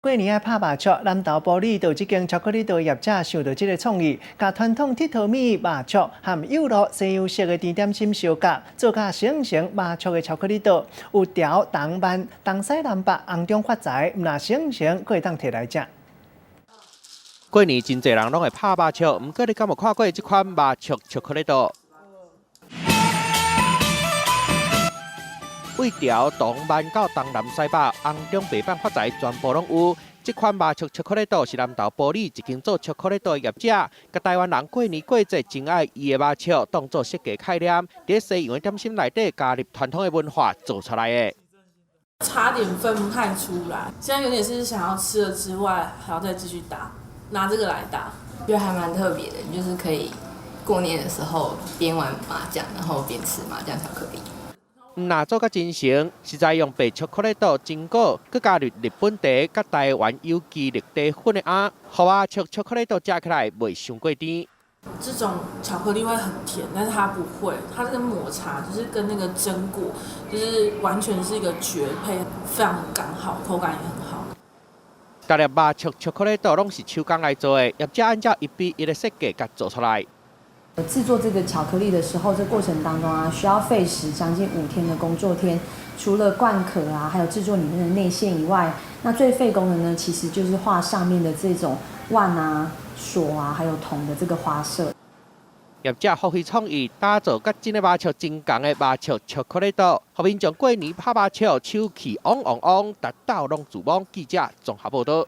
過年愛拍麻將，南投埔里就有這間巧克力糖業者想著這个創意，共傳統鐵頭米麻糬和幼露西洋式的甜點心相夾，做甲成型麻糬的巧克力糖，有調東萬、東西南北紅中發財，毋但成型，閣會當提來食。過年真濟人攏會拍麻將，毋過你敢有看過這款麻糬巧克力糖？對潮、東萬到東南西北，紅中白板發財，全部攏有。這款麻糬巧克力糖是南投埔里一間做巧克力糖的業者，共台灣人過年過節真愛伊的麻糬當做設計概念，佇西洋的點心內底加入傳統的文化做出來的。差點分不太出來，現在有點是想要吃了之外，還要再繼續打，拿這個來打，覺得還蠻特別的，就是可以過年的時候邊玩麻將，然後邊吃麻將巧克力。毋若做甲真誠，實在用白巧克力豆榛果，閣加入日本茶佮台灣有機綠茶粉的餡，予麻糬巧克力豆食起來袂傷過甜。這種巧克力會很甜，但是它不會，它這個抹茶就是跟那個榛果，就是完全是一個絕配，非常剛好，口感也很好。逐粒麻糬巧克力豆攏是手工來做的，業者按照1比1的設計共做出來。製作這個巧克力的時候，這過程當中啊，需要費時將近5天的工作天。除了灌殼啊，還有製作裡面的內餡以外，那最費工的呢，其實就是畫上面的這種萬啊、鎖啊，還有銅的這個花色。業者發揮創意，打造佮真的麻糬真仝的麻糬巧克力豆，予民眾過年拍麻將，手氣旺旺旺，達到攏自摸。記者綜合報導。